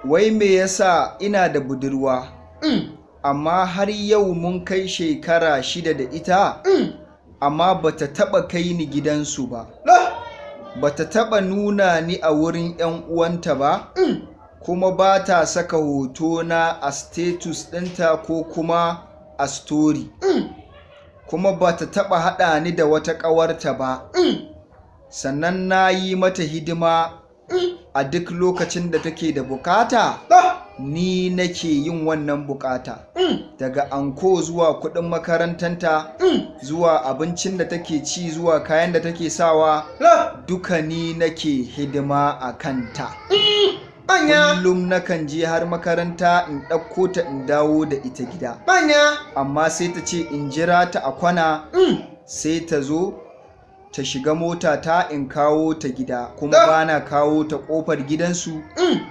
Wai me yasa ina da budurwa, amma har yau mun kai shekara 6 da ita, amma bata taɓa kai ni gidansu ba, bata taɓa nuna ni a wurin 'yan uwanta ba, kuma ba ta saka hotona a status ɗinta ko kuma a story, kuma bata taɓa haɗa ni da wata ƙawarta ba. Sannan na yi mata hidima a duk lokacin da take da bukata, ni nake yin wannan bukata, daga anko zuwa kuɗin makarantanta, zuwa abincin da take ci, zuwa kayan da take sawa, duka ni nake hidima a kanta. Manya. Kullum nakan je har makaranta in ɗauko ta in dawo da ita gida, Manya. amma sai ta ce in jira ta a kwana, sai ta zo ta shiga mota ta in kawo ta gida, kuma bana kawo ta ƙofar gidansu.